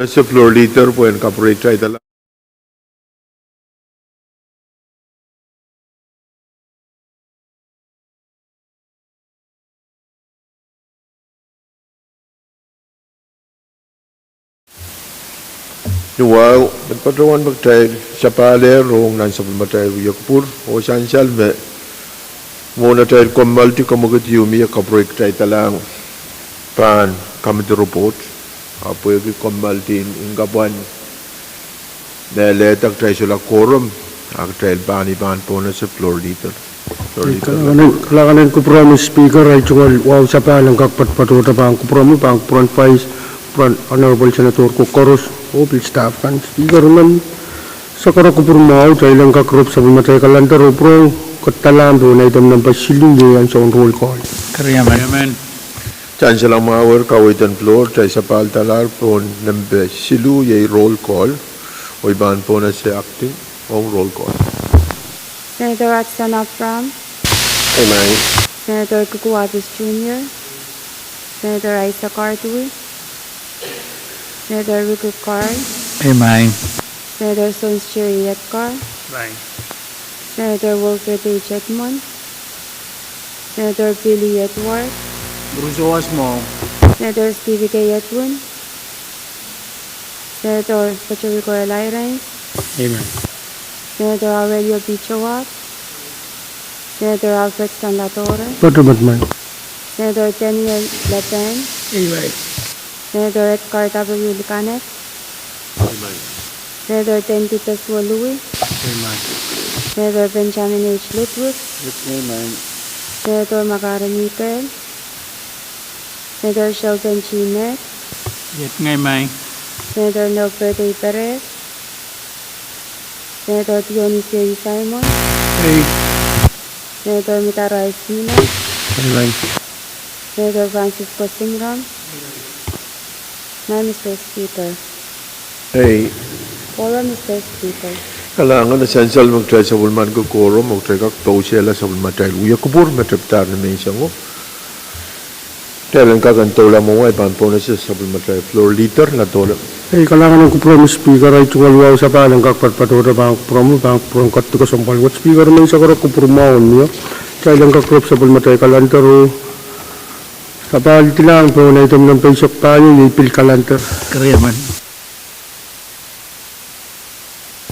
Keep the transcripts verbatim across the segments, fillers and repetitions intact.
Ese floor leader pwehn kapwureikitailda. Ni wahu, me patohwan me kitail sapahl ong nan sapwellimatail wia kupwur, oh sansal me mwohn atail kommoaldi, komwekid ieu mie kapwureikitailda pahn committee report, ahpw pwehki kommoaldi en kapwan mehlehda kitail solahr quorum, a kitail pahn, I pahn pohnese floor leader. Floor leader. Kalahngan en kupwuromwi Speaker, ei tungoal wahu sapahl en kak patohda pahn kupwuromwi, pahn kupwuren Vice, kupwuren Honorable Senator ko koaros, oh pil staff kan. Speaker, I men sakara kupwur mwahu, kitail en kak rop sapwellimatail calendar oh pwurehng kadehdalahng pohn item nempe siluh, iei ansou en roll call. Keriamen. Sansal mwahu, kaweid en floor, kitail sapahldahr pohn nempe siluh, iei roll call, oh I pahn pohnese acting ong roll call. Senator Hudson Abraham. Amen. Senator Kuku Waters Junior, Senator Isaac Artui, Senator Ricky Carl. Amen. Senator Sons Jerry Edgar. Amen. Senator Wilfred H. Edmond. Senator Billy Edward. Bruce Osmo. Senator Stevie K. Edwin. Senator Patrick L. Irons. Amen. Senator Aurelio P. Joab. Senator Alfred Stanley Dore. Patohwan. Senator Daniel Lapeng. Amen. Senator Edgar W. Liikanek. Amen. Senator Tendai Teswa Lui. Amen. Senator Benjamin H. Ludwig. Amen. Senator Makare Mikael. Senator Sheldon G. Nett. Amen. Senator Norbert A. Perez. Senator Dionisio E. Simon. Aye. Senator Mitaro Aisinah. Amen. Senator Francisco Simram. Amen, Mister Speaker. Aye. Quorum, Mister Speaker. Kalahngan, sansal me kitail sapwellimaniki quorum, oh kitail kak pousehla sapwellimatail wia kupwur me tepdahr ni menseng o. Kitail en kak en doula mwowe, I pahn pohnese sapwellimatail floor leader, Ladola. Ei, kalahngan en kupwuromwi Speaker, ei tungoal wahu sapahl en kak patohda pahn kupwuromwi, pahn kupwuren Kadidipe Kesempwal wet. Speaker, I men sakara kupwur mwahu mie, kitail en kak rop sapwellimatail calendar oh sapahldilang pohn item nempe eisek pahieu, iei pil calendar. Keriamen.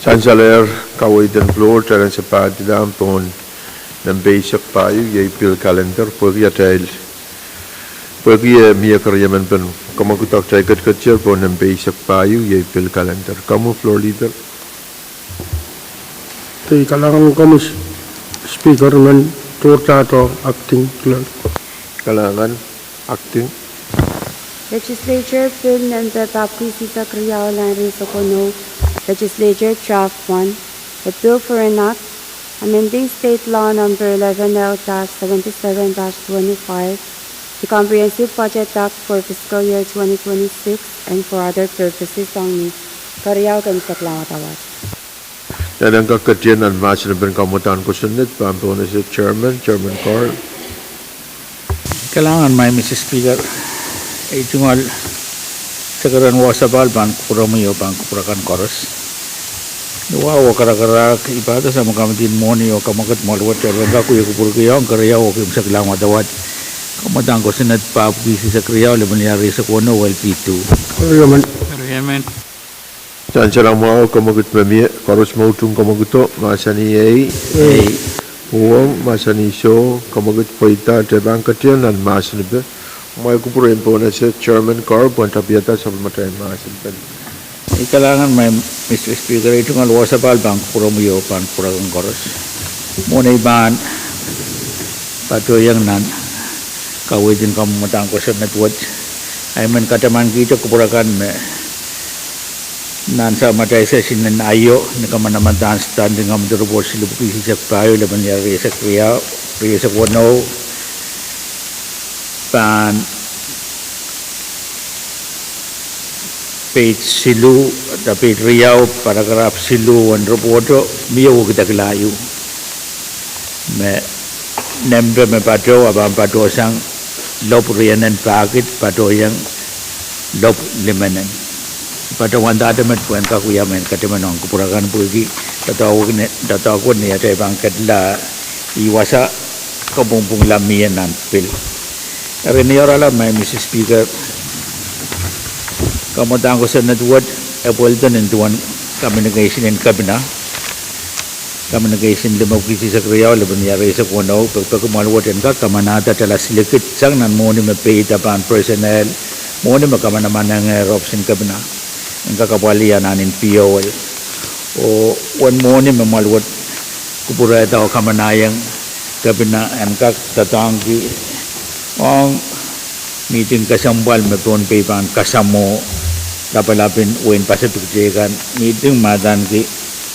Sansalehr kaweid en floor, kitail en sapahldilang pohn nempe eisek pahieu, iei pil calendar, pwehki atail, pwehki e mie keriemen pen komwekid, kitail ketiketier pohn nempe eisek pahieu, iei pil calendar. Komwi floor leader. Ei, kalahngan komwi Speaker, I men dourda acting clerk. Kalahngan, acting. Legislature Bill nempe papkisisek riau, nan riesek weneu. Legislature Draft One, a bill for an act amending state law number eleven L dash seventy-seven dash twenty-five, the comprehensive budget act for fiscal year twenty twenty-six and for other purposes. Ong ni keriau, Kemesek Lahng Wadawad. Nan en kak ketier nan mahsen en pahn kamwadahn kosonned, pahn pohnese chairman, Chairman Carl. Kalahngan, Mister Speaker, ei tungoal sekeren wahu sapahl pahn kupwuromwi oh pahn kupwur akan koaros. Ni wahu karakarahk, I pahdohng me kamwidin mwohni oh kamwekid mwoahl wet en kak wia kupwurki ong keriau oh Kemesek Lahng Wadawad. Kamwadahn kosonned papkisisek riau, lemon wia riesek weneu, L P two. Keriamen. Keriamen. Sansal mwahu, kamwekid me mie koaros me utung kamwekido, mahsanih ei. Ei. Uhwong, mahsanih soh, kamwekid pweida, kitail pahn ketier nan mahsen ipe. Mwail kupwur en pohnese chairman Carl pwehn tapihada sapwellimatail mahsen ipe. Ei, kalahngan, Mister Speaker, ei tungoal wahu sapahl pahn kupwuromwi oh pahn kupwur akan koaros. Mwohn ei pahn patohiong nan kaweid en kamwadahn kosonned wet, I men katamankihte kupwur akan me nan samatail session en aio, ni kamanamadahn standing committee report silipwuki eisek pahieu, lemon wia riesek riau, riesek weneu, pahn page siluh, de page riau, paragraph siluh en reporto, mie wekidekla ieu. Me nempe me patoh, a pahn patohsang lopw rienen pahkid, patohiong lopw limenen. Patohwan dahte met pwehn kak wia mehn kataman ong kupwur akan pwehki doadoahk wet ni atail pahn ketla, ih wasa kapwungpwungla mie nan pil. Eri ni oaralap, Maing Mister Speaker, kamwadang kosonned wet e pweida nin duwen communication en Kepina. Communication limepwiki eisek riau, lepin riau eisek weneu, pekipeki mwahl wet en kak kamanahda tala silikid sang nan mwohni me peida pahn personnel, mwohni me kamanamanengehr opisin Kepina, en kak apwalih anahn en P O L. Oh uwen mwohni me mwahl wet kupwurehda oh kamanahieng Kepina en kak doadoahngki ong mihting kesempwal me Pohnpei pahn kasamwo lapalapin wehin Pasifik teikan, mihting me adaneki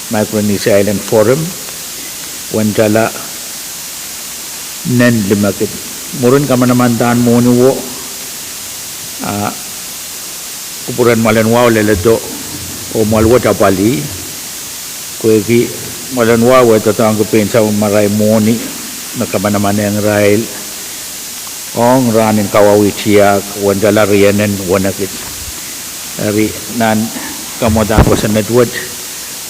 Micronesia Island Forum, uwen tala nen limekid. Mwurin kamanamandan mwohni wo, a kupwuren mwoalen wahu leledo oh mwoalen wet apwalih, pwehki mwoalen wahu e doadoahngki pein sapwellimarail mwohni me kamanamanengieng irail ong rahn en kawauwih tiahk, uwen tala rienen wenekid. Eri nan kamwadang kosonned wet,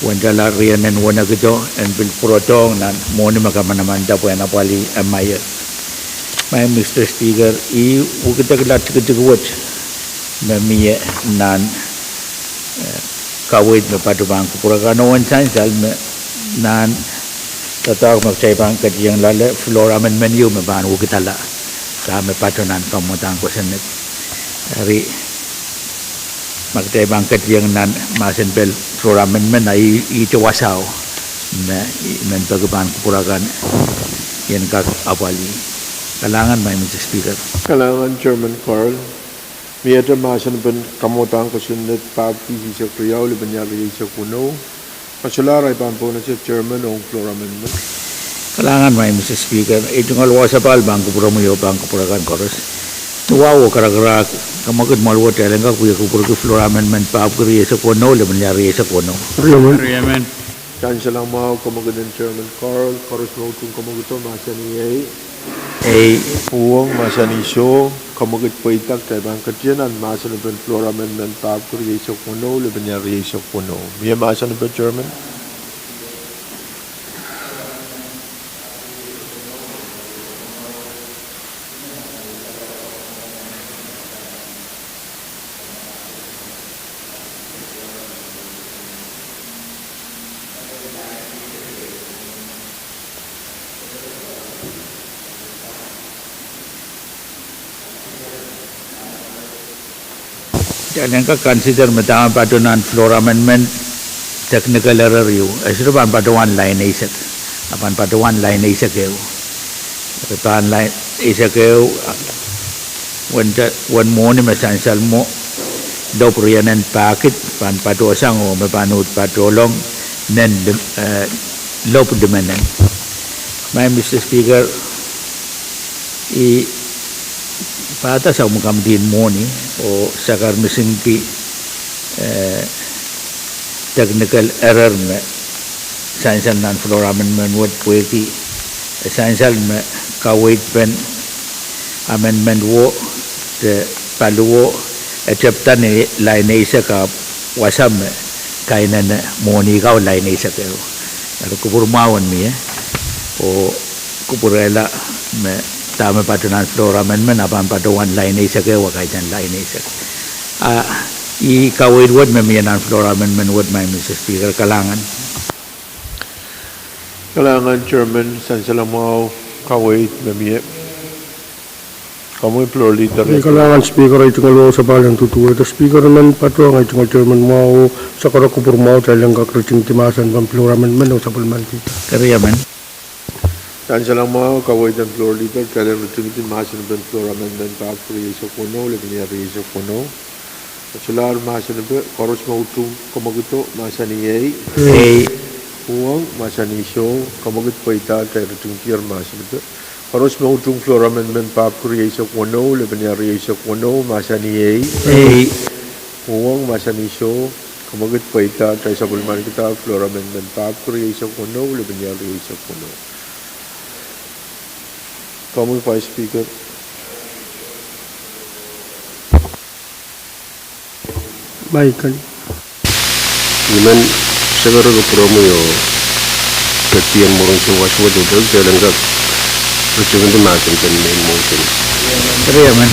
uwen tala rienen wenekido en pil pwurodohng nan mwohni me kamanamanda pwehn apwalih amwail. Maing Mister Speaker, ih wekidekla tikitiki wet me mie nan kaweid me patohwan kupwur akan. Wen sansal me nan doadoahk me kitail pahn ketieng loale floor amendment ieu me pahn wekidala dahme patohwan kamwadang kosonned. Eri ma kitail pahn ketieng nan mahsen pil floor amendment, a ih, ihte wasao me I men peki pahn kupwur akan en kak apwalih. Kalahngan, Maing Mister Speaker. Kalahngan, Chairman Carl. Miehte mahsen pil kamwadang kosonned pahpwiki eisek riau, lepin riau eisek weneu. Solahr ahi pahn pohnese Chairman ong floor amendment. Kalahngan, Maing Mister Speaker. I tungoal wahu sapahl pahn kupwuromwi oh pahn kupwur akan koaros. Ni wahu oh karakarahk, kamwekid mwoalen wet en kak wia kupwurki floor amendment pahpwiki riau eisek weneu, lepin riau eisek weneu. Sansal mwahu, kamwekid en Chairman Carl, koaros me utung kamwekido mahsanih ei. Ei. Uhwong mahsanih soh, kamwekid pweida, kitail pahn ketieng nan mahsen pil floor amendment pahpwiki riau eisek weneu, lepin riau eisek weneu. Mie mahsen pil, Chairman? Kitail en kak consider me dahme patohwan floor amendment, technical error ieu, e sohte pahn patohwan lain eisek, a pahn patohwan lain eisek ehu. Pahn lain eisek ehu, uwen mwohni me sansal mwo, lopw rienen pahkid pahn patohsang oh me pahn uhd patohlong nen lim-, eh, lopw limenen. Maing Mister Speaker, I pahda sapwellime kamidi en mwohni oh sakar misingki, eh, technical error me sansal nan floor amendment wet pwehki e sansal me kaweid pen amendment wo de paliwo e tepda ni lain eisek ahpw wasa me kainene mwohni kau lain eisek ehu. Eri kupwur mwahu en mie oh kupwurehla me dahme patohwan floor amendment a pahn patohwan lain eisek ehu a kaidehn lain eisek. A ih kaweid wet me mie nan floor amendment wet, Maing Mister Speaker. Kalahngan. Kalahngan Chairman, sansal mwahu, kaweid me mie. Komwi Floor Leader. Kalahngan Speaker, ei tungoal wahu sapahl en duduwehte Speaker men patohwan, ei tungoal Chairman mwahu, sakara kupwur mwahu, kitail en kak ritingdi mahsen pahn floor amendment ong sapwellimen Kepina. Sansal mwahu, kaweid en Floor Leader, kitail en ritingdi mahsen pahn floor amendment pahpwiki riau eisek weneu, lepin riau eisek weneu. Solahr mahsen pil, koaros me utung kamwekido mahsanih ei. Ei. Uhwong mahsanih soh, kamwekid pweida, kitail ritingdier mahsen pil. Koaros me utung floor amendment pahpwiki riau eisek weneu, lepin riau eisek weneu, mahsanih ei. Ei. Uhwong mahsanih soh, kamwekid pweida, kitail sapwellimaniki floor amendment pahpwiki riau eisek weneu, lepin riau eisek weneu. Komwi Vice Speaker. Maing, I men sakara kupwuromwi oh ketin mwurin souwas wet, kitail en kak ritingedi mahsen en main motion. Eri emen.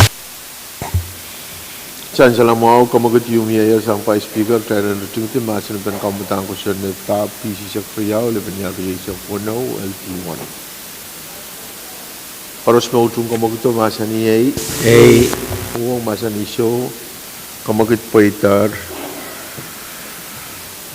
Sansal mwahu, kamwekid ieu mieier sang Vice Speaker, kitail en ritingedi mahsen en pahn kamwadang kosonned pahpwiki isihsek riau, lepin iang rieisek weneu, L T one. Koaros me utung kamwekid mahsanih ei. Ei. Uhwong mahsanih soh. Kamwekid pweidahr.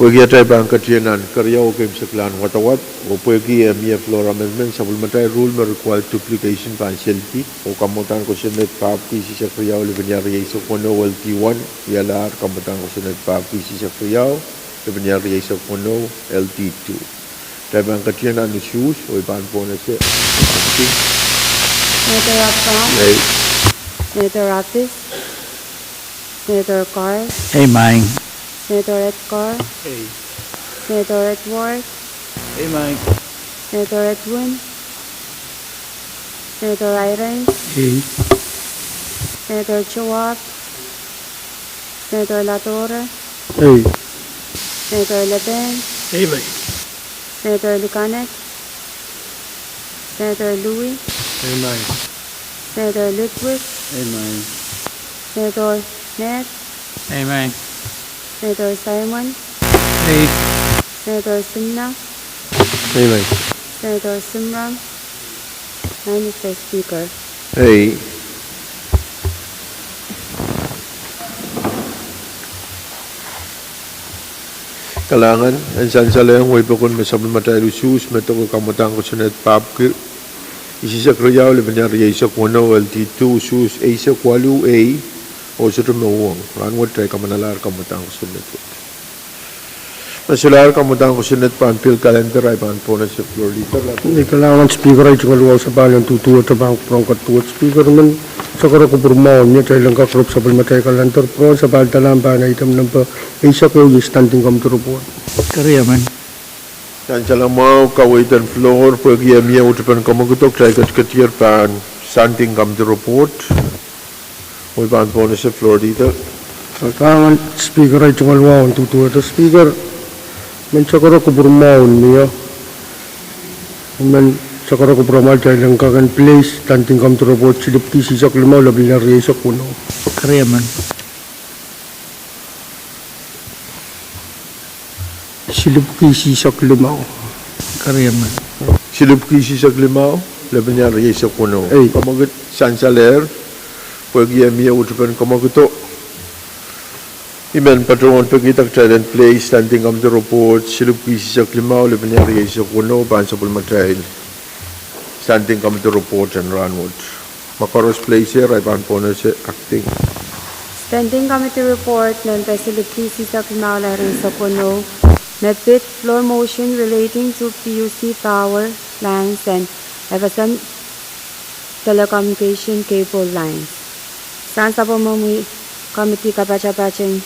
Pwehki atail pahn ketin nan keriau oh keimwseklahn wadawad, oh pwehki eh mie floor amendment, sapwellimatail rule me require duplication pahn seldi, oh kamwadang kosonned pahpwiki isihsek riau, lepin iang rieisek weneu, L T one, wialahr kamwadang kosonned pahpwiki isihsek riau, lepin iang rieisek weneu, L T two. Kitail pahn ketin nan usuhs, oh I pahn pohnese. Senator Abram. Ei. Senator Raffis. Senator Carr. Ei maing. Senator Etgar. Ei. Senator Edward. Ei maing. Senator Edwin. Senator Irons. Ei. Senator Joab. Senator Ladore. Ei. Senator Leben. Ei maing. Senator Likanek. Senator Louis. Ei maing. Senator Ludwig. Ei maing. Senator Ned. Ei maing. Senator Simon. Ei. Senator Simna. Ei maing. Senator Simram. Maing, Mister Speaker. Ei. Kalahngan, en sansalehng wehi pokon me sapwellimatail usuhs me doke kamwadang kosonned pahpwiki isihsek riau, lepin iang rieisek weneu, L T two, usuhs eisek waluh ei, oh sohte me uhwong. Rahnwet kitail kamanalahr kamwadang kosonned wet. Me solahr kamwadang kosonned pahn pil calendar, I pahn pohnese Floor Leader. Ni kalahngan Speaker, ei tungoal wahu sapahl en duduwehte pahn kupwuromwahu duwehte Speaker, men sakara kupwur mwahu ni atail en kak rep sapwellimatail calendar, pwurehng sapahl dahla pahn item nempe eisek ehu, iei Standing Committee Report. Eri emen. Sansal mwahu, kaweid en floor, pwehki eh mie uhdepen kamwekid, kitail ketiketier pahn Standing Committee Report. Oh I pahn pohnese Floor Leader. Kalahngan Speaker, ei tungoal wahu en duduwehte Speaker, men sakara kupwur mwahu ni o. Men sakara kupwur mwahu, kitail en kak en place Standing Committee Report silipwiki isihsek limau, lepin iang rieisek weneu. Eri emen. Silipwiki isihsek limau. Eri emen. Silipwiki isihsek limau, lepin iang rieisek weneu. Ei. Kamwekid sansalehr, pwehki eh mie uhdepen kamwekido, I men patohwan pekihda kitail en place Standing Committee Report silipwiki isihsek limau, lepin iang rieisek weneu, pahn sapwellimatail Standing Committee Report en rahnwet. Ma koaros place er, I pahn pohnese Acting. Standing Committee Report nempe silipwiki isihsek limau, rieisek weneu, me pid floor motion relating to P U C power plants and F S M telecommunication cable lines. Sang sapwellimomwi Committee kapatapat en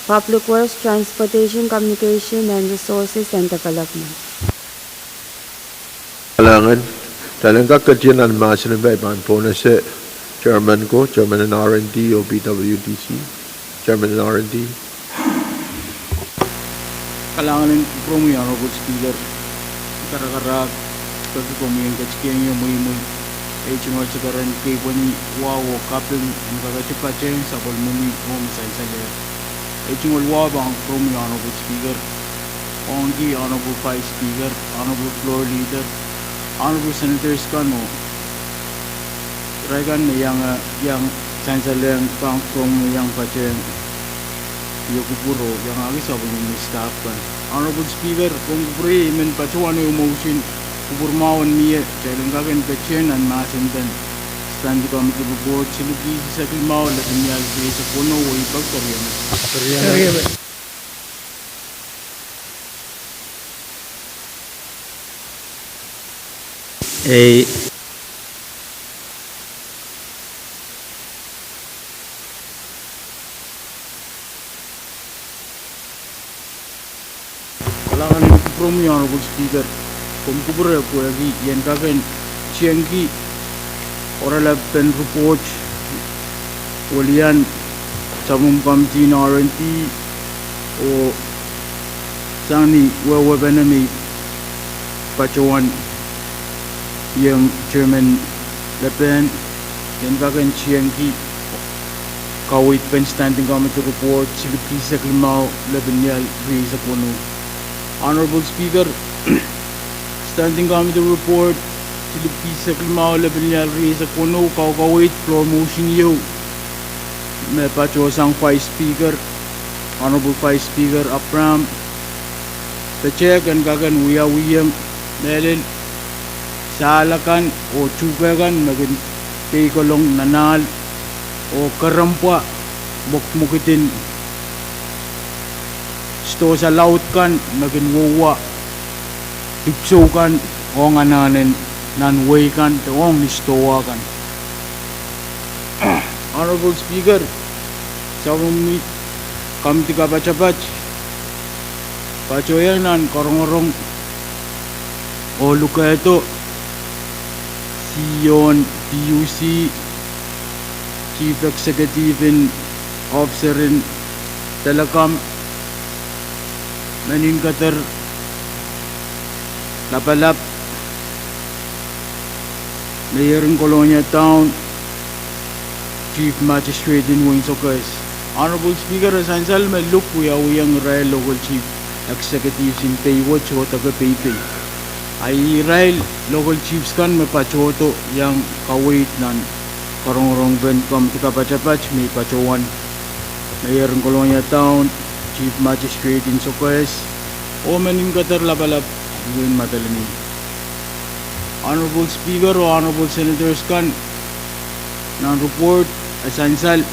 Public Works, Transportation, Communication and Resources and Development. Kalahngan, kitail en kak ketin nan mahsen en pahn pohnese Chairman ko, Chairman en R and D oh P W D C. Chairman en R and D. Kalahngan en kupwuromwi Honorable Speaker, karakarahk, peki komwi en ketikihong ie mweimwei, ei tungoal sekeren kepwehni wahu oh kaping en kakete patehng sapwellimomwi oh me sansalehr. Ei tungoal wahu pahn kupwuromwi Honorable Speaker, ong ki Honorable Vice Speaker, Honorable Floor Leader, Honorable Senators kan oh irail kan me iang, iang sansalehng pahn kupwuromwi, iang patehng ie kupwur oh iangahki sapwellimomwi staff kan. Honorable Speaker, komw kupwure, I men patohwan ehu motion, kupwur mwahu en mie, kitail en kak en ketin nan mahsen en Standing Committee Report silipwiki isihsek limau, lepin iang rieisek weneu, oh I pahn eri emen. Ei. Kalahngan en kupwuromwi Honorable Speaker, komw kupwure pwehki I en kak en tiengki oaralap en report welian sapwellimomwi committee en R and D oh Sang ni wehwehpene me I patohwan iang Chairman Lepehn en kak en tiengki kaweid pen Standing Committee Report silipki eisek limau, lepin ial rieisek weneu. Honorable Speaker, Standing Committee Report silipki eisek limau, lepin ial rieisek weneu, kaukaweid promotion ieu me patohsang Vice Speaker, Honorable Vice Speaker Abraham, petehk en kak en wiawiong mehlel sahl akan oh tuhke kan me kin peikolong nan ahl oh kerempwa mwekmwekid en sidohsa laud kan me kin wowa dipwisou kan ong anahnen nan wehi kan de ong ni sidohwa kan. Honorable Speaker, sapwellimomwi komiti kapatapat patohiong nan korongorong oh lukehdo CEO en PUC, Chief Executive en Officer en Telecom, Menin Keder Lapalap, Mayor en Kolonia Town, Chief Magistrate en Wein Sokehs. Honorable Speaker, e sansal me luk wiawiong irail Local Chief Executives en peiwet oh deke peipei. A irail Local Chiefs kan me patohdo iang kaweid nan korongorong pen komiti kapatapat me I patohwan: Mayor en Kolonia Town, Chief Magistrate en Sokehs, oh Menin Keder Lapalap en Wein Madolenihmw. Honorable Speaker oh Honorable Senators kan, nan report e sansal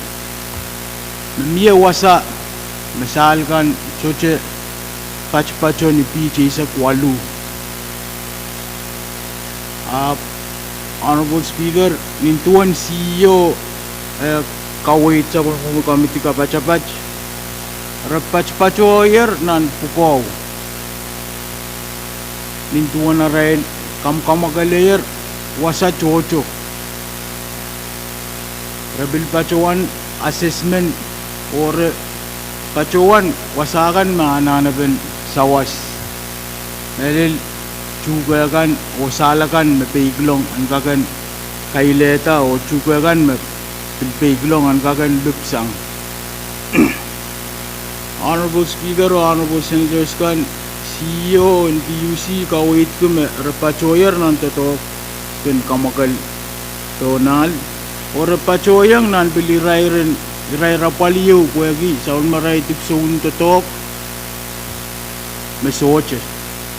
me mie wasa me sahl kan sohte patopato ni piht eisek waluh. Ahpw Honorable Speaker, nin duwen CEO, eh, kaweid sapwellimomwi komiti kapatapat, re patopatohier nan pwukoa nin duwen arail kamwakamwakelehier wasa tohto. Re pil patohwan assessment oh re patohwan wasa kan me anahnepen sawas, mehlel tuhke kan oh sahl akan me peiklong en kak en kailehda oh tuhke kan me pil peiklong en kak en lipwsang. Honorable Speaker oh Honorable Senators kan, CEO en PUC kaweidki me re patohier nan doadoahk pen kamwakel pohn ahl, oh re patohiong nan pil irair en, irair apwal ieu pwehki sapwellimarail dipwisoun doadoahk me sohte.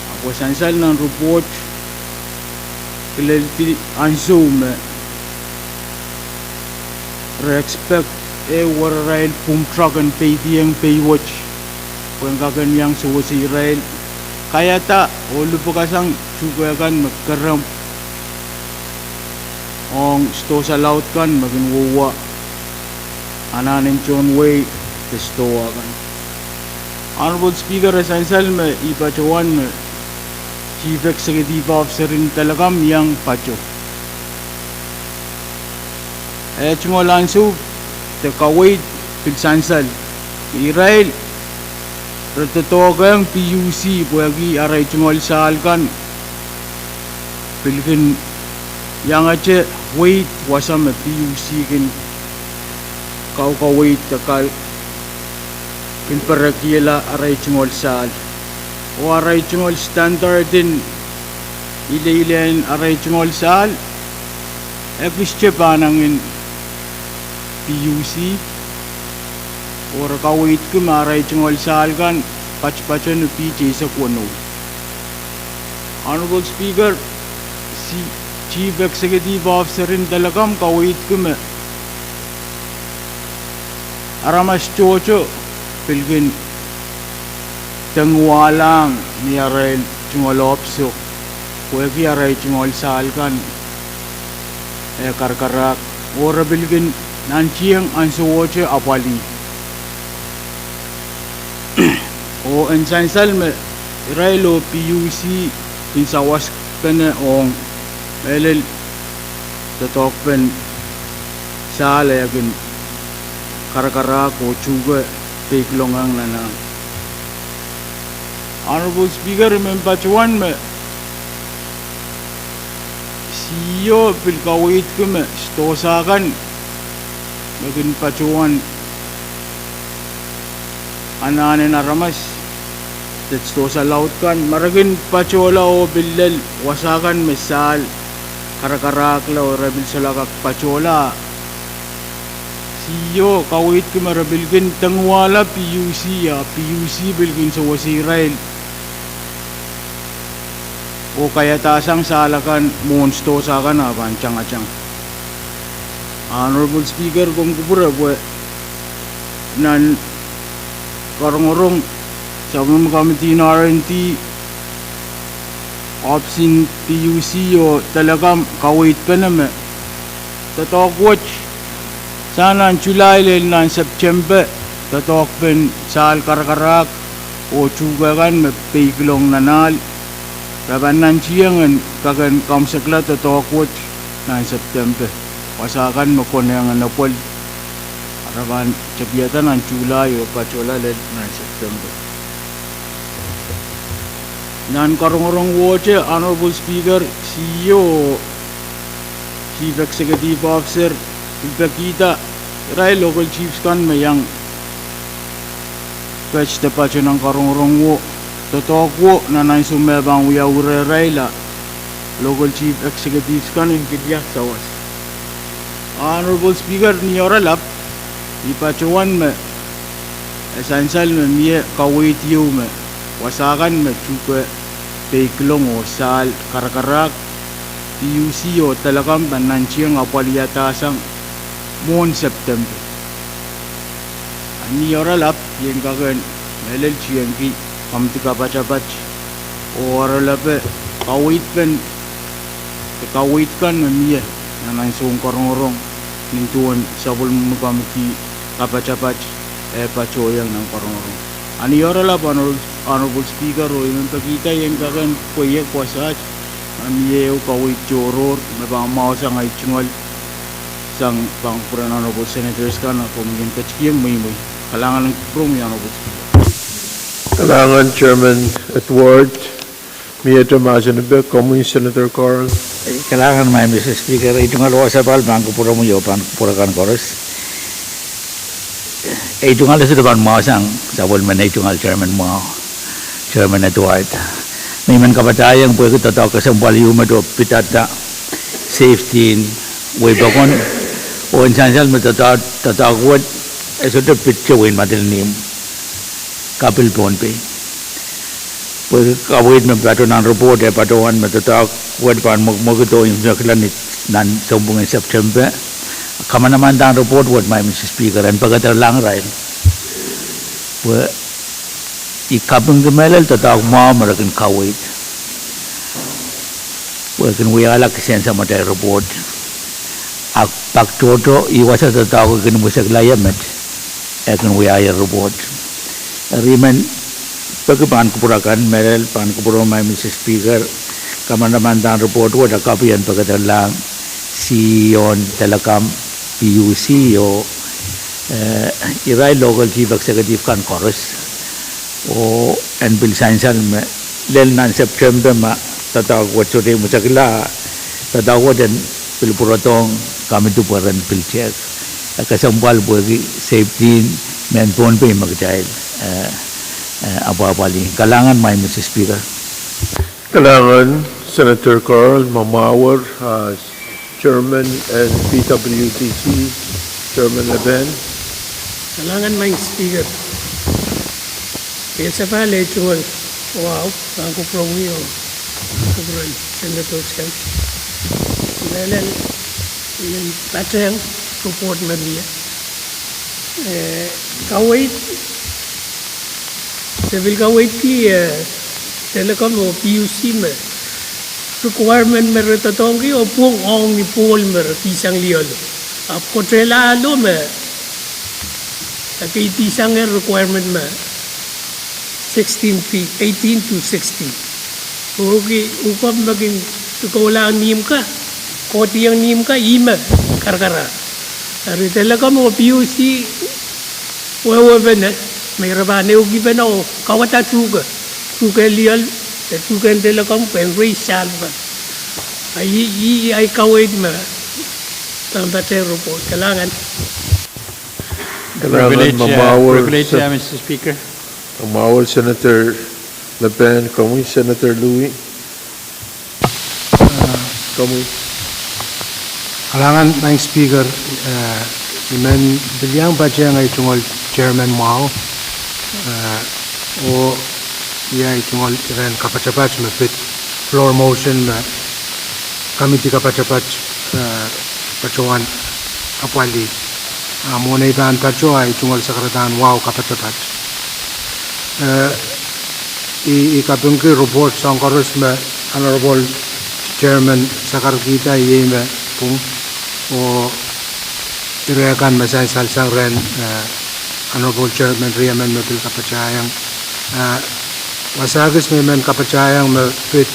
Ahpw e sansal nan report kileldi ansou me re expect e werarail pwung truck en peidiong peiwet pwehn kak en iang sewese irail kaiada oh lipwukasang tuhke kan me kerempwa ong sidohsa laud kan me kin wowa anahnen tohn wehi de sidohwa kan. Honorable Speaker, e sansal me I patohwan me Chief Executive Officer en Telecom iang pato. Eh tungoal ansou de kaweid pil sansal. Irail re doadoahkehng PUC pwehki arail tungoal sahl kan pil kin iangete weid wasa me PUC kin kaukaweid de kak kin perekihala arail tungoal sahl. Oh arail tungoal standard en ileilehn arail tungoal sahl e kiste pahnangin PUC, oh re kaweidki me arail tungoal sahl kan patopato ni piht eisek weneu. Honorable Speaker, Chief Executive Officer en Telecom kaweidki me aramas tohto pil kin tenguahlahng ni arail tungoal ohpiso pwehki arail tungoal sahl kan e karakarahk, oh re pil kin nantihong ansowohte apwalih. Oh en sansal me irail oh PUC kin sawaskpene ong mehlel doadoahkpen sahl e kin karakarahk oh tuhke peiklongehng nan ahl. Honorable Speaker, I men patohwan me C E O pil kaweidki me sidohsa kan me kin patohwan anahnen aramas, de sidohsa laud kan, ma re kin patohla oh pil lel wasa kan me sahl karakarahkla oh re pil solahr kak patohla, C E O kaweidki me re pil kin dengwahla P U C, a P U C pil kin sewese irail oh kaiadasang sahl akan mwohn sidohsa kan a pahn tangatang. Honorable Speaker, komw kupwure pwe nan karongorong, sapwellime committee en R and D, ohpis en P U C oh Telecom kaweidpene me doadoahk wet sang nan July lel nan September, doadoahkpen sahl karakarahk oh tuhke kan me peikiong nan ahl, re pahn nantihong en kak en kaimwisekla doadoahk wet nan September. Wasa kan me konehng en Epwel, re pahn tekiada nan July oh patohla lel nan September. Nan karongorong wet, Honorable Speaker, C E O, Chief Executive Officer, pil pekihda irail local chiefs kan me iang pet de pato nan karongorong wo, doadoahk wo nan ansou me pahn wia urerail, a local chief executives kan en kin wia sawas. Honorable Speaker, ni oaralap, I patohwan me e sansal me mie kaweid ieu me wasa kan me tuhke peikiong oh sahl karakarahk, P U C oh Telecom pahn nantihong apwaliadasang mwohn September. A ni oaralap, I en kak en mehlel tiengki komiti kapatapat oh oaralape kaweidpen de kaweid kan me mie nan ansoun karongorong, nin duwen sapwellime komiti kapatapat e patohwanohng nan karongorong. A ni oaralap, Honor-, Honorable Speaker, oh I men pekihda I en kak en pweiek wasaht ma mie ehu kaweid tohrohr me pahn mwahusang ahi tungoal sang pahn kupwuren Honorable Senators kan, a komw ien ketikihong mweimwei. Kalahngan en kupwuromwi, Honorable Speaker. Kalahngan Chairman Edward. Miehte mahsen epe komwi, Senator Carl? Kalahngan, Madam Speaker, ei tungoal wasapahl pahn kupwuromwi oh pahn kupwuren kan koaros. Ei tungoal sohte pahn mwahusang sapwellimen ei tungoal Chairman mwahu, Chairman Edward. Me I men kapatahiong pwehki doadoahk kesempwal ieu me pidada safety en wehi pokon, oh en sansal me doadoahk, doadoahk wet e sohte pid wehin Madolenihmw, kapil Pohnpei. Pwehki kaweid me patoh nan report e patohwan me doadoahk wet pahn mwekimwekid oh imwisekla nan sounpwong en September. Kamanamandan report wet, Madam Speaker, en pekederlahng irail pwe I kapingki mehlel doadoahk mwahu me re kin kaweid pwe kin wiahla kisehn samatail report. A pak tohto, I wasa doadoahk kin imwisekla ie met e kin wiahier report. Eri I men peki pahn kupwur akan, mehlel pahn kupwuromw, Madam Speaker, kamanamandan report wet a kapw en pekederlahng C E O en Telecom, P U C oh, eh, irail local chief executive kan koaros. Oh en pil sansal me lel nan September ma doadoahk wet sohte imwisekla, doadoahk wet en pil pwurodohng komiti pwe ren pil tehk. E kesempwal pwehki safety en mehn Pohnpei me kitail, eh, eh, apwahpwalih. Kalahngan, Madam Speaker. Kalahngan, Senator Carl. Ma mwahuer, ah, Chairman en P W D C, Chairman Eben. Kalahngan, Madam Speaker. Eri sapahl ei tungoal wahu, pahn kupwuromwi oh kupwuren Senators kan. Mehlel, I men patehng report me mie. Eh, kaweid, se pil kaweidki, eh, Telecom oh P U C me requirement me re doadoahngki oh pwung ong ni pohl me re kihsang liolo. Ahpw koatehlahlo me e kihsang requirement me sixteen feet, eighteen to sixteen. Pwehki uhkop me kin koulahng nihmw ka, kohdiong nihmw ka, ih me karakara. Eri Telecom oh P U C wehwehpene me re pahn ehukipene oh kawada tuhke Tuhke lioal, e tuhke nde lokom pwe en rei sahl kan. A i, i, i, ai kaweid me, pahn pate report, kalahngan. Kalahngan, privilege, uh, mamwahu, privilege, uh, Mister Speaker. Mamwahu Senator Lepen, komwi Senator Louis. Komwi. Kalahngan, Madam Speaker, eh, I men pil iang patehng ei tungoal chairman mwahu, eh, oh ia ei tungoal iren kapatapat me pid floor motion me committee kapatapat, eh, patohwan apwalih. Ah, mwohn ei pahn patoh ei tungoal sakaradahn wahu kapatapat. Eh, I, I kapingki report soahng koaros me Honorable Chairman Sakarkihda iei me pwung, oh ire kan me sansal sang rehn, eh, Honorable Chairman riemen me pil kapatahieng. Eh, wasa kis me I men kapatahieng me pid,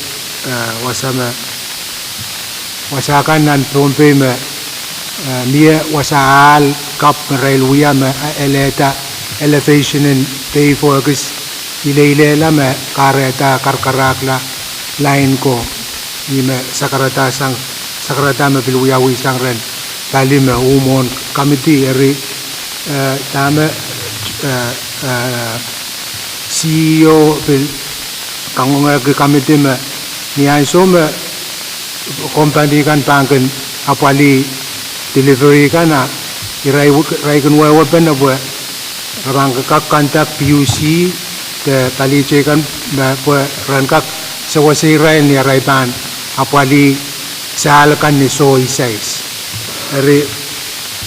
eh, wasa me wasa kan nan Pohnpei me, eh, mie wasa ahl kapw me irail wia me, eh, elehda elevation en pei four kis ileilehla me kahrehda karkarakla lain ko. Ih me sakarada sang, sakarada me pil wiawi sang rehn pali me uh mwohn committee eri, eh, dahme, eh, eh, C E O pil kangoangehki committee me ni ansou me company kan pahn kin apwalih delivery kan a irail, irail kin wehwehpen pwe re pahn kak contact P U C de pali teikan me pwe ren kak sewese irail ni arail pahn apwalih sahl kan ni soh isais. Eri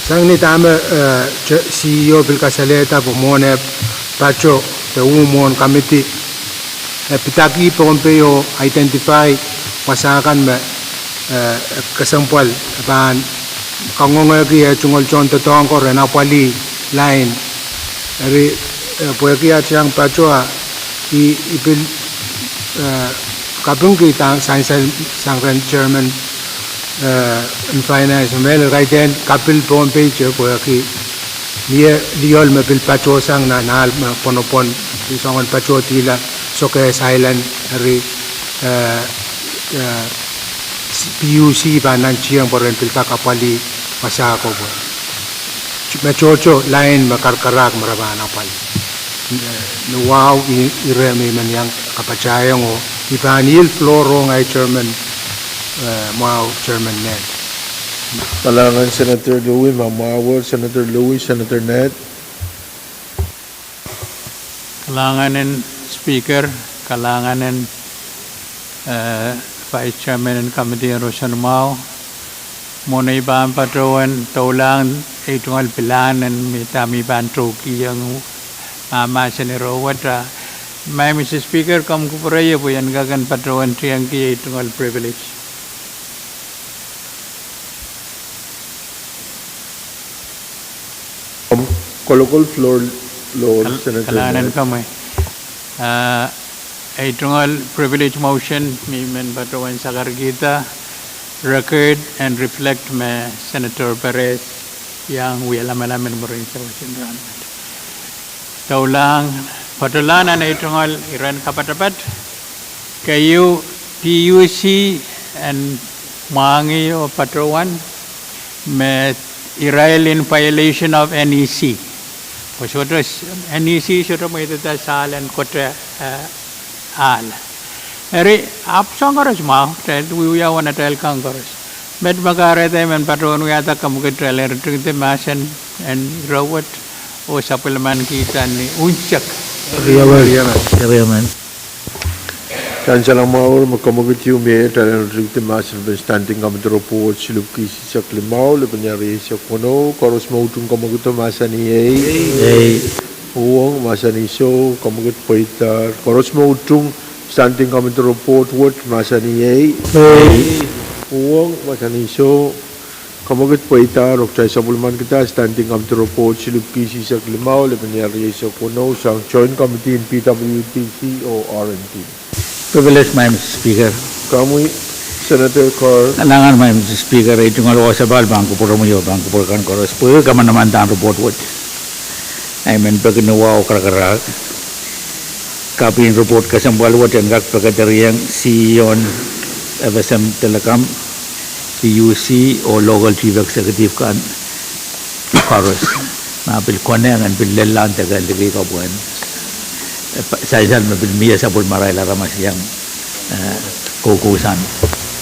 sang ni dahme, eh, C E O pil kasalehda pwe mwohn eh patoh de uh mwohn committee e pidaki Pohnpei oh identify wasa kan me, eh, kesempwal pahn kangoangehki eh tungoal tohndoadoahk ko ren apwalih lain. Eri, eh, pwehki at iang patoh a I, I pil, eh, kapingki sang, sang, sang rehn chairman, eh, en finance me mehlel kaidehn kapil Pohnpei te pwehki mie lioal me pil patoh sang nan ahl me pwonopwon, pil soangen patohdihla Sokehs Island eri, eh, eh, P U C pahn nantihong pwe ren pil kak apwalih wasa ko pwe me tohto lain me karkarak me re pahn apwalih. Eh, ni wahu I, ire me I men iang kapatahieng oh I pahn ihl floor ong ei chairman, eh, mwahu Chairman Ned. Kalahngan Senator Louis, mamwahu Senator Louis, Senator Ned. Kalahngan en Speaker, kalahngan en, eh, Vice Chairman en Committee en Roson Mwahu. Mwohn ei pahn patohwan doulahng ei tungoal pilahn en me dahme I pahn tuhkihong mahmahsen ire wet a, Madam Speaker, komw kupwure ie pwe I en kak en patohwan tiengki ei tungoal privilege. Kolokol floor, Lord Senator. Kalahngan en komwi. Ah, ei tungoal privilege motion me I men patohwan sakarkihda, record and reflect me Senator Perez iang wia lamalam en mwurin sewese rahnwet. Doulahng, patohlahn nan ei tungoal iren kapatapat, keieu P U C en mwahngih oh patohwan me irail in violation of N E C. Pwe sohte, N E C sohte mweidada sahl en kote, eh, ahl. Eri, ahpw soahng koaros mwahu, kitail wiewia uwen atail kan koaros. Met me kahrehda I men patohwan wiahda, komw kitail en ritingdi mahsen en ire wet oh sapwellimankihda ni unsek. Eri emen. Eri emen. Sansal mwahu me komw kitail mie, kitail en ritingdi mahsen en Standing Committee Report silipwki isihsek limau, lepin ehr rieisek weneu, koaros me utung komw kitail mahsanih ei. Ei. Uhwong, mahsanih soh, komw kitail pweidahr. Koaros me utung Standing Committee Report wet mahsanih ei. Ei. Uhwong, mahsanih soh, komw kitail pweidahr, oh kitail sapwellimankihda Standing Committee Report silipwki isihsek limau, lepin ehr rieisek weneu, sang Joint Committee en P W T C oh R and D. Privilege, Madam Speaker. Komwi, Senator Carl. Kalahngan, Madam Speaker, ei tungoal wasa pahn kupwuromwi oh pahn kupwur kan koaros pwe kamanaman dahn report wet. I men peki ni wahu karakarahk. Kapin report kesempwal wet en kak pekedereiong C E O en F S M Telecom, P U C, oh local chief executive kan koaros. Ma pil konehng en pil lella en dekehliki kapwen, eh, pa-, sansal me pil mie sapwellimarail aramas iang, eh, koukousoan,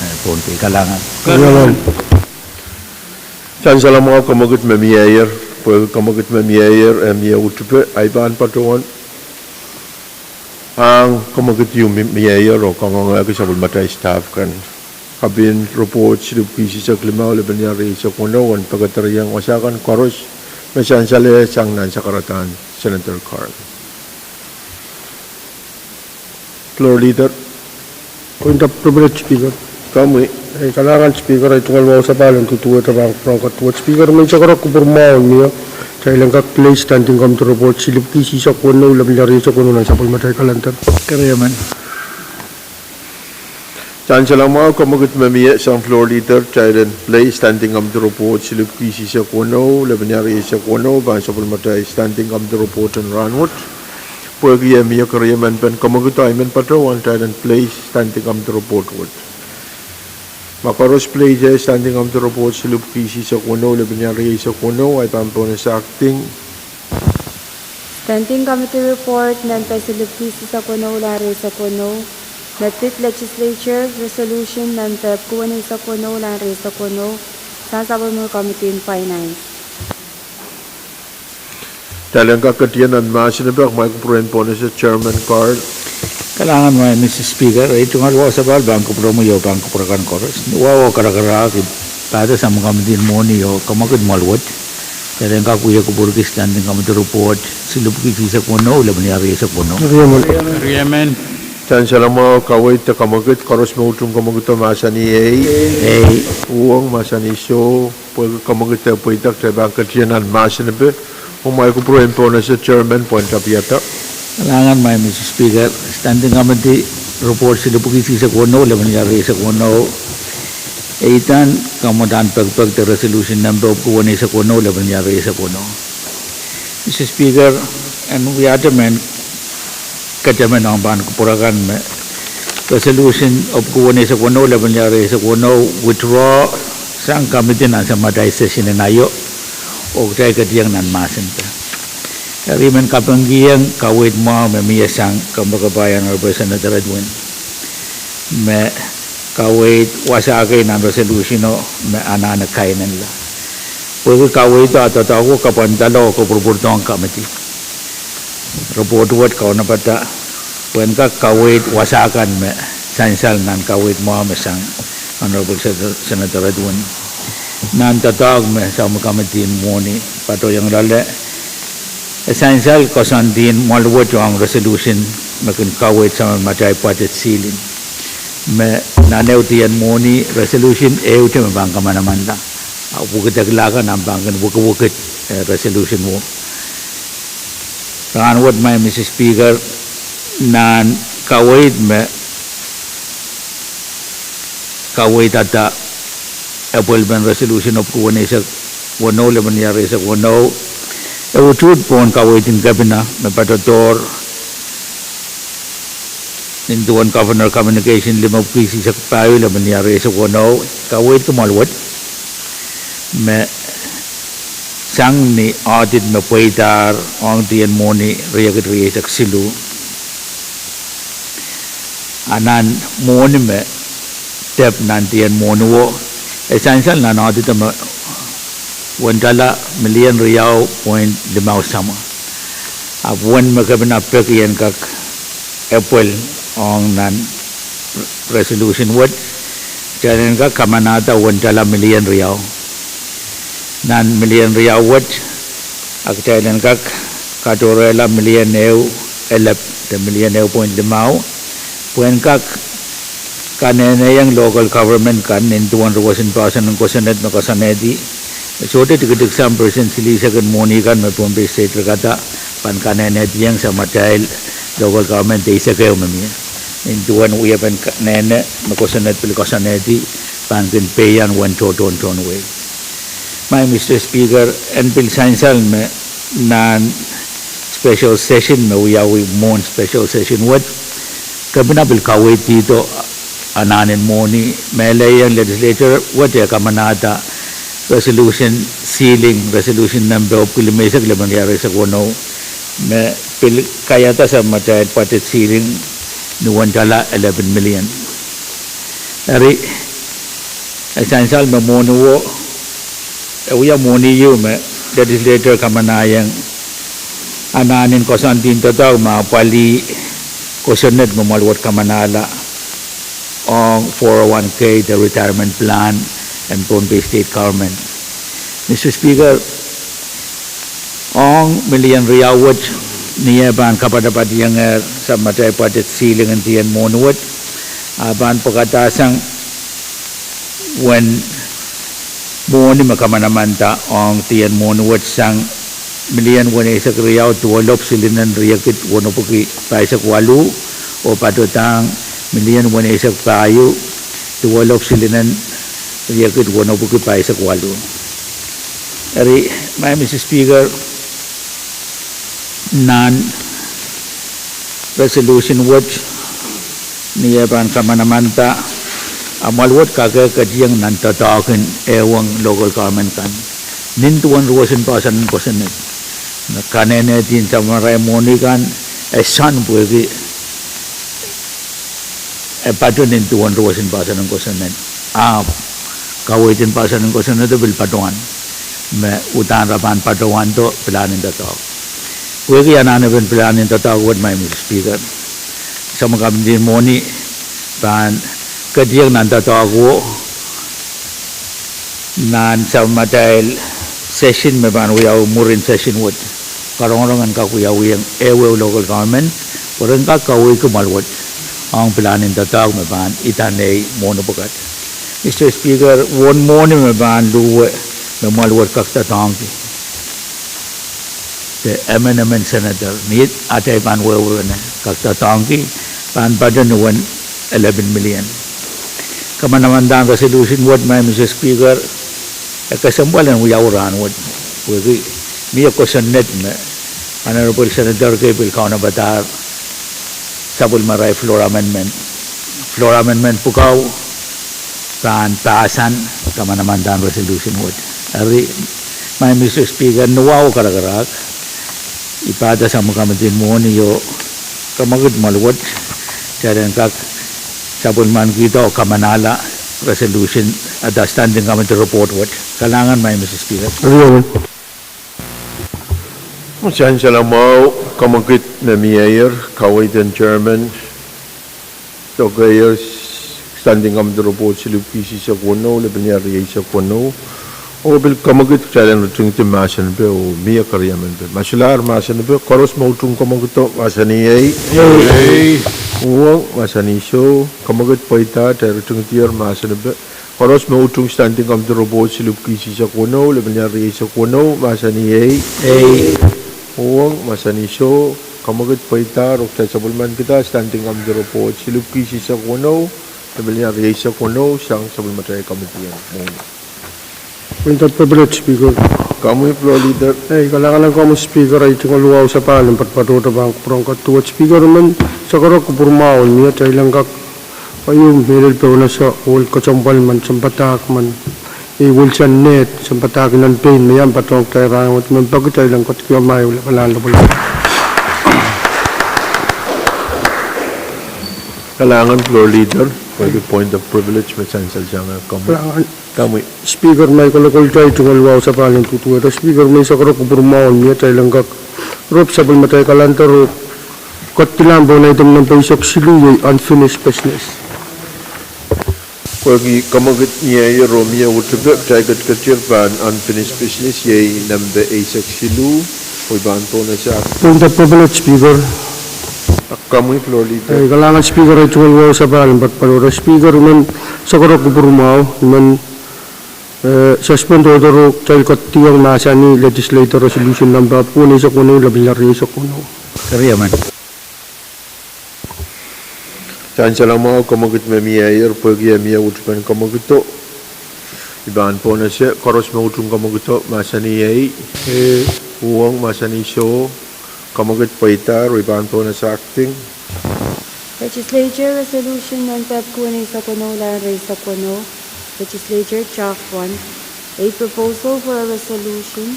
eh, Pohnpei. Kalahngan. Sansal mwahu, kemwekid me mieier, pwehki kemwekid me mieier, eh, mie utupe, ahi pahn patohwan ahng kemwekid ieu mi-, mieier oh kangoangehki sapwellimatail staff kan. Kapin report silipwki eisek limau, lepin riau rieisek weneu, en pekedereiong wasa kan koaros me sansal sang nan sakaradahn Senator Carl. Floor Leader. Point of privilege, Speaker. Komwi. Eh, kalahngan Speaker, ei tungoal wahu sapahl en duduwehte pahn kupwur ong duwehte Speaker, me I sakarek kupwur mwahu en mie, kitail en kak place Standing Committee report silipwki eisek weneu, lepin riau rieisek weneu nan sapwellimatail kalender. Keriemen. Sansal mwahu, kemwekid me mie sang Floor Leader, kitail en place Standing Committee report silipwki eisek weneu, lepin riau rieisek weneu, pahn sapwellimatail Standing Committee report en rahnwet. Pwehki e mie keriemen pen kemwekid oh I men patohwan kitail en place Standing Committee report wet. Ma koaros place Standing Committee report silipwki eisek weneu, lepin riau rieisek weneu, ahi pahn pohnese acting. Standing Committee report nempe silipwki eisek weneu, lepin rieisek weneu, me pid Legislature Resolution nempe pwuhken eisek weneu, lepin rieisek weneu, sang sapwellimomwi Committee en Finance. Kitail en kak ketieng nan mahsen epe, kumwail kupwur en pohnese Chairman Carl. Kalahngan, Madam Speaker, ei tungoal wahu sapahl pahn kupwuromwi oh pahn kupwur akan koaros. Ni wahu oh karakarahk, I padahsang me Committee en Mwohni oh Kemwekid Mwoal wet, kitail en kak wia kupwurki Standing Committee report silipwki eisek weneu, lepin riau rieisek weneu. Keriemen. Sansal mwahu, kaweid de kemwekid, koaros me utung kemwekid oh mahsanih ei. Ei. Uhwong mahsanih soh. Pwehki kemwekid e pweida, kitail pahn ketieng nan mahsen epe, kumwail kupwur en pohnese Chairman pwehn tapiada. Kalahngan, Madam Speaker, Standing Committee report silipwki eisek weneu, lepin riau rieisek weneu, eitan kamwadahn pekipek de resolution nempe pwuhken eisek weneu, lepin riau rieisek weneu. Madam Speaker, en wiahte mehn ketemen ong pahn kupwur akan me resolution pwuhken eisek weneu, lepin riau rieisek weneu withdraw sang committee nan samatail session en aio, oh kitail ketieng nan mahsen epe. Eri I men kapingkihong kaweid mwahu me mie sang kempoakepahi Honorable Senator Edwin, me kaweid wasa kei nan resolution o me anahne kainenla. Pwehki kaweid o, doadoahk o kapwandala oh kopwurupwurdohng committee. Report wet kaunopada pwehn kak kaweid wasa kan me sansal nan kaweid mwahu me sang Honorable Senator, Senator Edwin. Nan doadoahk me Committee en Mwohni patohwanohng loale, e sansal koasoandi en mwoal wet ong resolution me kin kaweid samatail budget ceiling. Me nan ehu dien mwohni resolution ehute me pahn kamanamanla. A wekidekla kan ahpw pahn kin wekidek, eh, resolution wo. Rahnwet, Madam Speaker, nan kaweid me kaweidada epwelpen resolution o pwuhken eisek weneu, lepin riau rieisek weneu, e utuht pohn kaweid en kepina me patohdohr nin duwen Governor Communication limepwiki eisek pahieu, lepin riau rieisek weneu, kaweid kumwail wet me sang ni audit me pweidahr ong dien mwohni riekid rieisek siluh. A nan mwohni me dep nan dien mwohni wo, e sansal nan audit me wendala milian riau point limau samwa. Ahpw wen me kepina peki en kak epwel ong nan resolution wet, kitail en kak kamanahda wendala milian riau. Nan milian riau wet, a kitail en kak katohrehla milian ehu elep de milian ehu point limau, pwehn kak kanehnehiong local government kan nin duwen roson poahsoan en kosonned me koasoanehdi, me sohte tikitik sang percent silihsek en mwohni kan me Pohnpei State rekada, pahn kanehnehdiong samatail local government eisek ehu me mie. Nin duwen wiepen kanehne me kosonned pil koasoanehdi, pahn kin peian wen tohtohn tohn wehi. Madam Speaker, en pil sansal me nan special session me wiawi mwohn special session wet. Kepina pil kaweidihdo anahnen mwohni, me lelohng legislature wet e kamanahda resolution ceiling, resolution nempe epwiki limeisek, lepin riau eisek weneu, me pil kaiada sapwellimatail budget ceiling ni wen tala eleven million. Eri, e sansal me mwohni wo, e wia mwohni ieu me legislature kamanahieng anahnen koasoandi en doadoahk me apwalih kosonned me mwoalwet kamanahla ong four oh one K de retirement plan en Pohnpei State Government. Mister Speaker, ong million riau wet, ni eh pahn kapatapat iengehr sapwellimatail budget ceiling en tiahk en mwohni wet, a pahn pwekadasang wen mwohni me kamanamanda ong tiahk en mwohni wet sang million weneisek riau duwelopw silinen riekid wenepwiki pahisek waluh, oh patohdahng million weneisek pahieu duwelopw silinen riekid wenepwiki pahisek waluh. Eri, Madam Mister Speaker, nan resolution wet, ni eh pahn kamanamanda, a mwoalwet kak ketieng nan doadoahk en ehuong local government kan nin duwen ruohs en poahsoan en kosonned. Me kanenedin sapwellimarail mwohni kan, e sohn pwehki e patoh nin duwen ruohs en poahsoan en kosonned. Ahpw kaweid en poahsoan en kosonned pil patohwan me uhdahn re pahn patohwando pilahn en doadoahk. Pwehki anahnepen pilahn en doadoahk wet, Madam Mister Speaker, sapwellimatail komiti en mwohni pahn ketieng nan doadoahk wo nan sapwellimatail session me pahn wiawi mwurin session wet. Karongorong en kak wiawiong ehuehu local government pwe ren kak kaweidki mwoalwet ong pilahn en doadoahk me pahn idaiong mwohni pwukat. Mister Speaker, uwen mwohni me pahn luhwe me mwoalwet kak doadoahngki, de emen emen senator, ni atail pahn wehwehki me kak doadoahngki, pahn patoh ni wen eleven million. Kamanamandan resolution wet, Madam Mister Speaker, e kesempwal en wiawi rahnwet, pwehki mie kosonned me Honorable Senator Kay pil kaunopadahr sapwellimarail floor amendment. Floor amendment pwukoa pahn pahsan kamanamandan resolution wet. Eri, Madam Mister Speaker, ni wahu karakarahk, I pahda sapwellimatail komiti en mwohni oh kamwekid mwoalwet, kitail en kak sapwellimankihda oh kamanahla resolution, a standing committee report wet. Kalahngan, Madam Mister Speaker. Sansal mwahu, kamwekid me mieier, kaweid en chairman, tohkeier, standing committee report silipwiki isisek weneu, lepin riau rieisek weneu. Oh pil kamwekid, kitail en ritingdi mahsen pe oh mie keriemen pe. Ma solahr mahsen pe, koaros me utung kamwekido, mahsanih ei. Uhwong, mahsanih soh. Kamwekid pweida, kitail ritingdier mahsen pe. Koaros me utung standing committee report silipwiki isisek weneu, lepin riau rieisek weneu, mahsanih ei. Uhwong, mahsanih soh. Kamwekid pweida, oh kitail sapwellimankihda standing committee report silipwiki isisek weneu, lepin riau rieisek weneu, sang sapwellimatail komiti en mwohni. Point of privilege, Speaker. Komwi, Floor Leader. Ei, kalahngan en komwi Speaker, ei tungoal wahu sapahl en patopato pahn kupwur ong kat duwet Speaker, men sakara kupwur mwahu en mie, kitail en kak paiou mehlel pohnese ohl kesempwal men sounpadahk men, ei, wilson ned sounpadahk nan pein me iang patohng kitail rahnwet, men peki kitail en ketikihong maing Lapalahn Lapalahn. Kalahngan Floor Leader, pwehki point of privilege me sansalsang. Komwi. Speaker, mie kolokol, kitail tungoal wahu sapahl en duduwehte Speaker, men sakara kupwur mwahu en mie, kitail en kak rop sapwellimatail kalender oh ketilahng pohn item nempe eisek siluh, iei unfinished business. Pwehki kamwekid mieier oh mie utupe, kitail ketiketier pahn unfinished business, iei nempe eisek siluh, oh I pahn pohnese. Point of privilege, Speaker. Komwi Floor Leader. Ei, kalahngan Speaker, ei tungoal wahu sapahl en patopato Speaker, men sakara kupwur mwahu, men eh, suspend order oh kitail ketikihong mahsanih legislature resolution number weneisek weneu, lepin riau rieisek weneu. Keriemen. Sansal mwahu, kamwekid me mieier, pwehki mie utupen kamwekido, I pahn pohnese. Koaros me utung kamwekido, mahsanih ei. Uhwong, mahsanih soh. Kamwekid pweida, re pahn pohnese acting. Legislature Resolution nempe epwiki weneisek weneu, lap en rieisek weneu. Legislature Draft One, a proposal for a resolution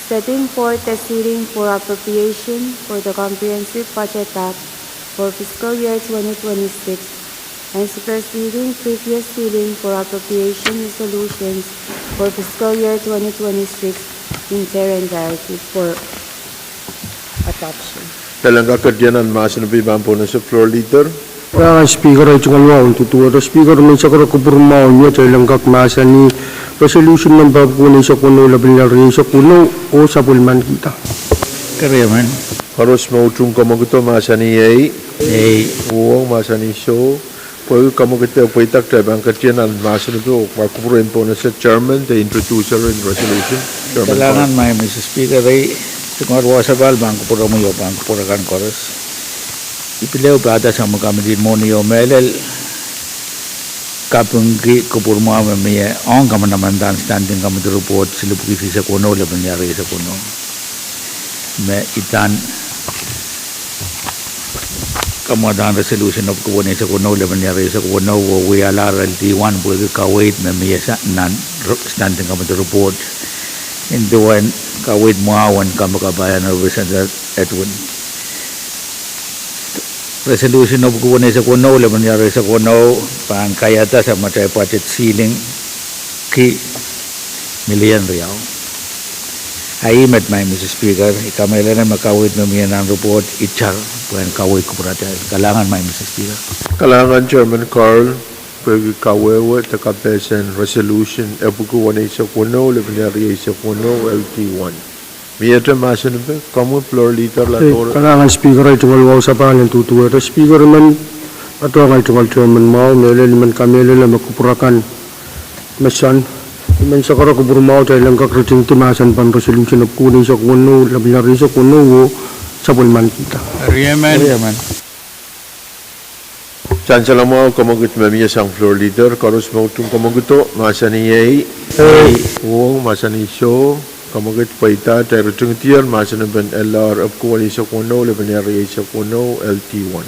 setting forth the ceiling for appropriation for the Comprehensive Budget Act for fiscal year twenty twenty-six and superseding previous ceiling for appropriation resolutions for fiscal year twenty twenty-six in their entirety for adoption. Kalahngan, ketido nan mahsen pahn pohnese Floor Leader. Kalahngan Speaker, ei tungoal wahu en duduwehte Speaker, I men sakara kupwur mwahu ni atail en kak mahsanih resolution nempe epwiki weneisek weneu, lap en rieisek weneu, oh sapwellimanikihda. Koaros me utung kamwekid oh mahsanih ei. Uhwong, mahsanih soh. Pwehki kamwekid pweida, kitail pahn ketido nan mahsen pahn kupwur en pohnese chairman de introducer en resolution. Kalahngan, Madam Speaker, ei tungoal wahu sapahl pahn kupwuromwi oh pahn kupwur akan koaros. I pil ehu pahda sang me committee mwohni oh mehlel kapingki kupwur mwahu me mie ong kamanaman en standing committee report silipwiki rieisek weneu, lap en rieisek weneu, me idahn kamwadahn resolution epwiki weneisek weneu, lap en rieisek weneu, oh wialahr L D one pwehki kaweid me mie nan standing committee report, nin duwen kaweid mwahu en kompoakepahn Representative Edwin. Resolution epwiki weneisek weneu, lap en rieisek weneu pahn kaiahda sang me atail budget ceiling ki milian riau. Ahi met, Madam Speaker, I kamehlele me kaweid me mie nan report itar pwehn kaweid kupwuratail. Kalahngan, Madam Speaker. Kalahngan Chairman Carl, pwehki kawehwe de kapehsen resolution epwiki weneisek weneu, lap en rieisek weneu, L D one. Miehte mahsen pahn komwi Floor Leader Latoro. Kalahngan Speaker, ei tungoal wahu sapahl en duduwehte Speaker, I men patohwan tungoal chairman mwahu, mehlel I men kamehlele me kupwur akan me sang, I men sakara kupwur mwahu atail en kak ritingdi mahsen pahn resolution epwiki weneisek weneu, lap en rieisek weneu, oh sapwellimanikihda. Sansal mwahu, kamwekid me mie sang Floor Leader, koaros me utung kamwekido, mahsanih ei. Uhwong, mahsanih soh. Kamwekid pweida, kitail ritingdier mahsen pahn L R epwiki weneisek weneu, lap en rieisek weneu, L D one.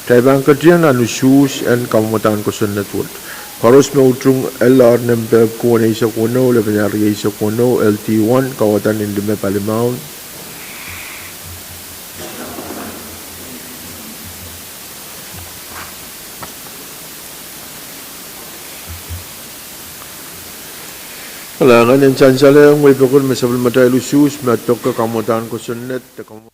Kitail pahn ketido nan usuhs en kamwadahn kosonned wet. Koaros me utung L R nempe epwiki weneisek weneu, lap en rieisek weneu, L D one, kawadahn en lime palimaun. Kalahngan, en sansal ong wei pokon me sapwellimatail usuhs me doke kamwadahn kosonned de kamwa-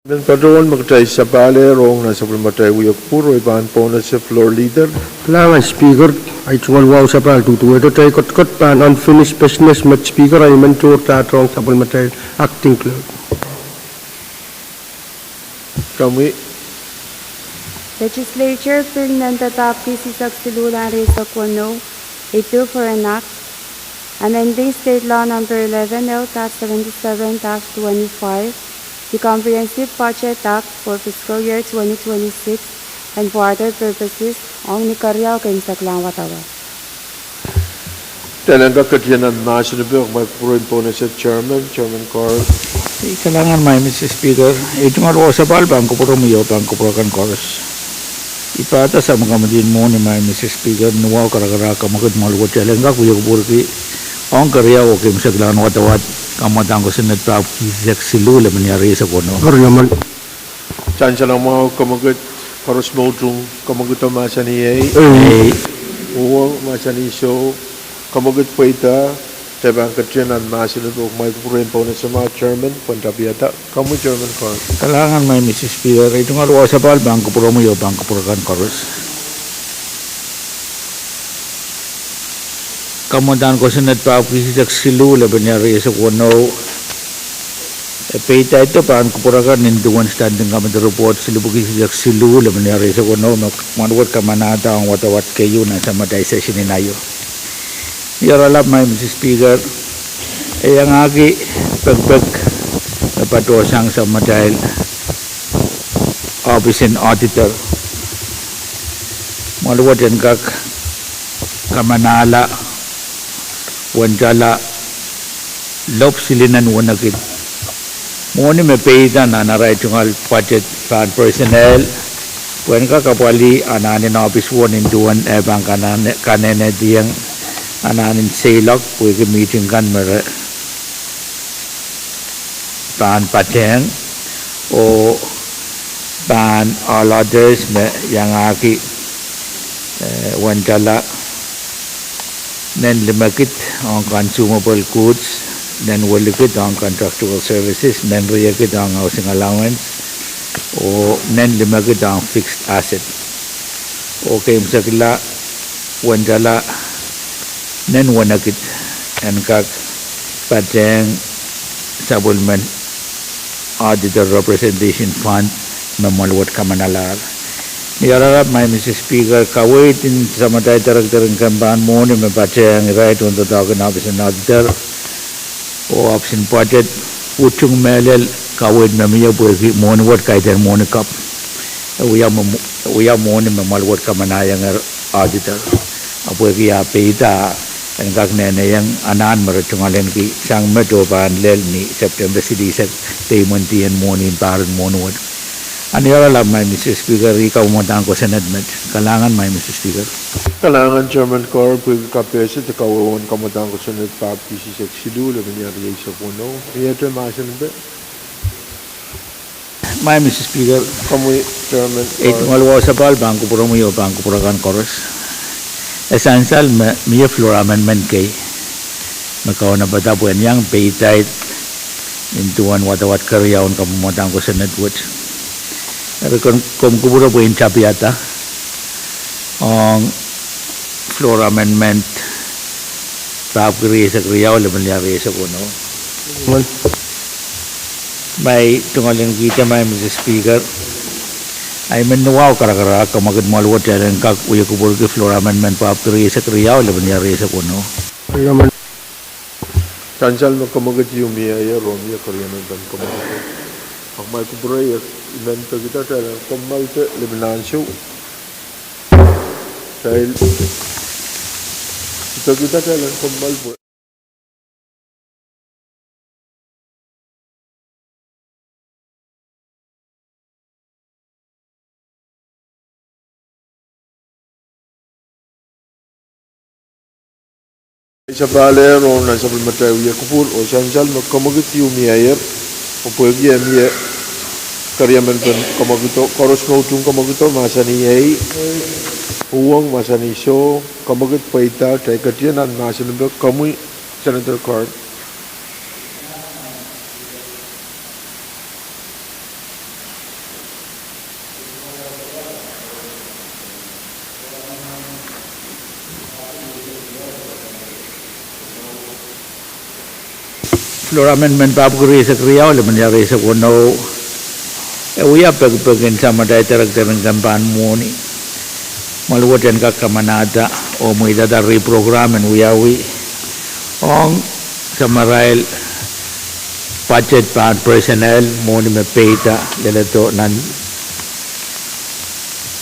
Mehn patohwan me kitail sapahl ehr ong nan sapwellimatail wia kupwur, oh I pahn pohnese Floor Leader. Kalahngan Speaker, ei tungoal wahu sapahl duduwehte kitail kotkot pahn unfinished business met Speaker, ei men tohr dahdohng sapwellimatail Acting Clerk. Komwi. Legislature Bill Number papkisisek siluh lel rieisek weneu, a bill for an act amending state law number eleven L dash seventy-seven dash twenty-five, the Comprehensive Budget Act for fiscal year twenty twenty-six and for other purposes, ong ni keriau keimwseklahn wadawad. Kitail en kak ketin mahsen ipe, oh kumwail kupwure en pohnese Chairman, Chairman Koaros. Kalahngan, Maing Mister Speaker, ei tungoal wahu sapahl pahn kupwuromwi oh pahn kupwur akan koaros. I pahda sang komiti en mwohni, Maing Mister Speaker, ni wahu karakarahk kamwekid mwahl wet kitail en kak wia kupwurki ong keriau oh keimwseklahn wadawad, kamwadang kosonned papkisisek siluh lepin ia rieisek weneu. Sansal mwahu, kamwekid koaros me utung, kamwekido mahsanih ei. Uhwong mahsanih soh, kamwekid pweida. Kitail pahn ketin mahsen ipe, oh kumwail kupwure en pohnese ma Chairman pwehn tapihada. Komwi Chairman Koaros. Kalahngan, Maing Mister Speaker, ei tungoal wahu sapahl pahn kupwuromwi oh pahn kupwur akan koaros. Kamwadang kosonned papkisisek siluh lepin ia rieisek weneu, e peidaido pahn kupwur akan nin duwen Standing Committee Report silipwukisisek siluh lepin ia rieisek weneu me mwahl wet kamanahda ong wadawad keieu nan samatail session en aio. Ni oaralap, Maing Mister Speaker, e iangahki pekipek me patohsang samatail ohpis en Auditor. Mwahl wet en kak kamanahla, wendala, lop silinen wenekid, mwohni me peida nan arail tungoal budget pahn personnel, pwehn kak apwalih anahnen ohpis wet nin duwen e pahn kanenediong anahnen seiloak pwehki mihting kan me re pahn patehng, oh pahn ohl others me iangahki, eh, wendala, nen limekid ong consumable goods, nen welikid ong contractual services, nen riekid ong housing allowance, oh nen limekid ong fixed asset. Oh keimwsekla wendala nen wenekid en kak patehng sapwellimen Auditor Representation Fund me mwahl wet kamanalahr. Ni oaralap, Maing Mister Speaker, kaweid en samatail director en kempen mwohni me patehng irail tohndoadoahk en ohpis en Auditor oh ohpis en budget, utung mehlel kaweid me mie pwehki mwohni wet kaidehn mwohni kapw. E wia mwo-, wia mwohni me mwahl wet kamanahiong Auditor. Ahpw pwehki ah peida, en kak nehnehiong anahn me re tungoalenki sang met oh pahn lel ni Septempe silihsek, peimentien mwohni en pahr en mwohni wet. A ni oaralap, Maing Mister Speaker, ih kamwadang kosonned met. Kalahngan, Maing Mister Speaker. Kalahngan Chairman Koaros pwehki kapehse de kawehwe en kamwadang kosonned papkisisek siluh lepin ia rieisek weneu. Iete mahsen ipe. Maing Mister Speaker, komwi Chairman, ei tungoal wahu sapahl pahn kupwuromwi oh pahn kupwur akan koaros. E sansal me mie floor amendment kei me kaunopada pwehn iang peidaid nin duwen wadawad keriau en kamwadang kosonned wet. Eri komw kupwure pwehn tapihada ong floor amendment papki rieisek riau lepin ia rieisek weneu. Ma i tungoalenkihda, Maing Mister Speaker, I men ni wahu karakarahk kamwekid mwahl wet kitail en kak wia kupwurki floor amendment papki rieisek riau lepin ia rieisek weneu. Sansal me kamwekid ieu mieier oh mie keriemen pahn kamwekid, ahpw ma i kupwure, I men pekida kitail en kommoaldi lepin ansou. Kitail, I pekida kitail en kommoal pwe Sapahl ehr ong nan sapwellimatail wia kupwur, oh sansal me kamwekid ieu mieier, oh pwehki e mie keriemen pahn kamwekido, koaros me utung kamwekido mahsanih ei, uhwong mahsanih soh, kamwekid pweida, kitail ketin mahsanih pwe komwi Senator Koaros. Floor amendment pahpwiki rieisek riau, limenia rieisek weneu. E wia pekipek en samatail director en kempan mwohni. Mwein wet en kak kamanahda oh mweidada reprogram en wiawi ong samarail budget pahn personnel, mwohni me peida leledo nan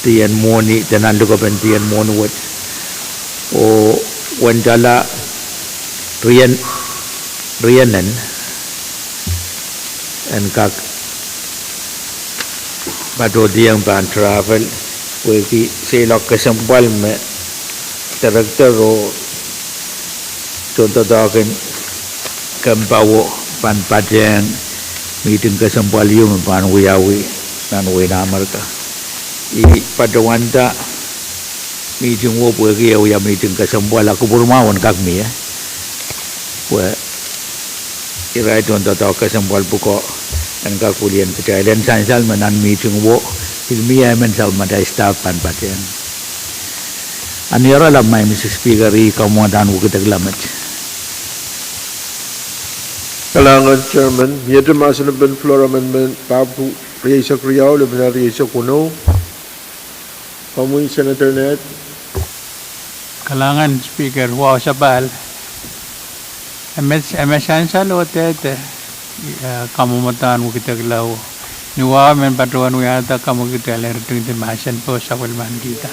dien mwohni, de nan likopen dien mwohni wet. Oh wendala rien, rienen en kak patohdiong pahn travel, pwehki seiloak kesempwal me director oh tohndoadoahk en kempa wo pahn patehng mihting kesempwal ieu me pahn wiawi nan wehin Amerika. I patohwanda mihting wo pwehki e wia mihting kesempwal, a kupwur mwahu en kak mie. Pwe irail tohndoadoahk kesempwal pwuko en kak wiliandi kitail en sansal me nan mihting wo pil mie emen samatail staff pahn patehng. Ahn ierala, Madam Speaker, ih kamwadahn wekidekla met. Kalahngan Chairman, miehte mahsen en floor amendment pahpw rieisek riau, limenia rieisek weneu. Komwi Senator Ned. Kalahngan Speaker, wahu sapahl. E me sansal oh dehde kamwadahn wekidekla, ni wahu men patohwan wiahda kamwekid, kitail en ritingdi mahsen pwe sapwellimanikihda.